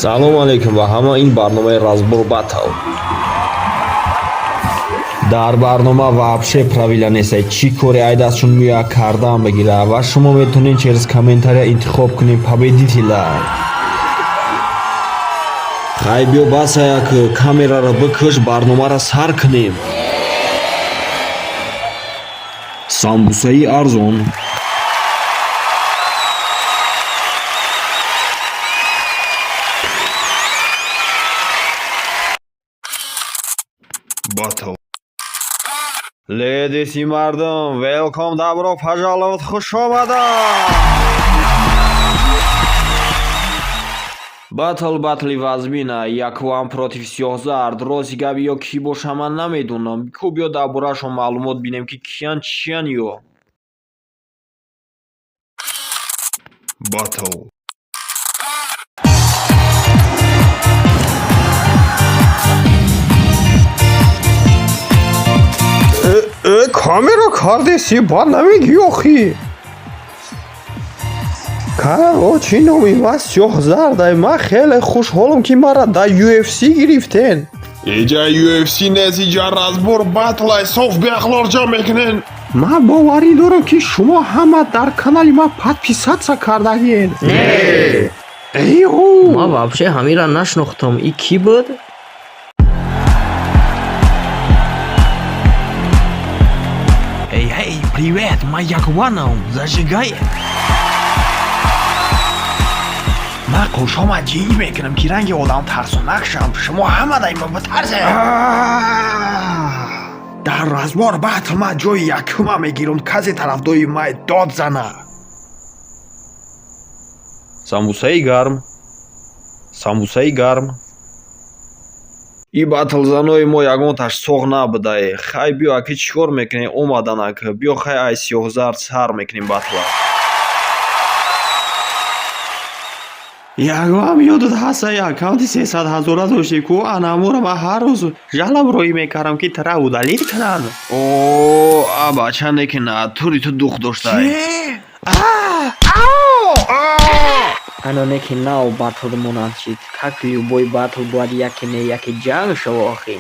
Салому алейкум ба ҳама. Ин барномаи «Разбор батл». Дар барнома вообще правила нестай, чӣ коре ай дастшон меояд, кардан бигира, ва шумо метавонед через комментария интихоб кунед победителя. Хай, биё, баса, як камераро бикаш, барномаро сар кунем. Самбусаи арзон. Батл. Ледис и мардум, welcome, добро пожаловать, хуш омадад! Батл батли вазмина, Якван против Сиёҳзард. Рости гап, ё кӣ боша, ман намедонам. Ку, биё, дар бораашон маълумот бинем, ки киян, чиян ё. Батл. Камера кардеси, бад намегӣ охи? Короче, номи ман Сиёҳзардай. Ман хеле хушҳолам, ки маро дар UFC гирифтен. Иҷа UFC нест, иҷа разбор батлай, соф беахлоқ ҷамъ мекунен. Ман боварӣ дорам, ки шумо ҳама дар канали ман подписаться кардагиен. Эй, Ман вообще ҳамира нашнохтам. И кӣ буд? Эй, эй, привет, ман Якванам, зажигай. Ман қӯшома ҷиҷ мекунам, ки ранги одам тарсонак шам. Шумо ҳама даима битарсед. Дар разбор батл ман ҷои якума мегирам. Касе тарафдори май, дод зана. Самбусаи гарм, самбусаи гарм. И батлзанои мо ягонташ соғ набудае. Хай, биё, аки, чӣ кор мекунем? Омадан, ак, биё, хай, ай Сиёҳзард сар мекунем батла. Ягоам ёдат ҳаста, аккаунти 300 ҳазора доштӣ ку? Анамуро ман ҳар рӯз жалоб роӣ мекардам, ки тара удалить кунанд. О, а бача, не ки натури ту дух доштай. Ана, не ки нав батл монанд шид. Как любой батл, бояд яке не яке ҷанг шава охи.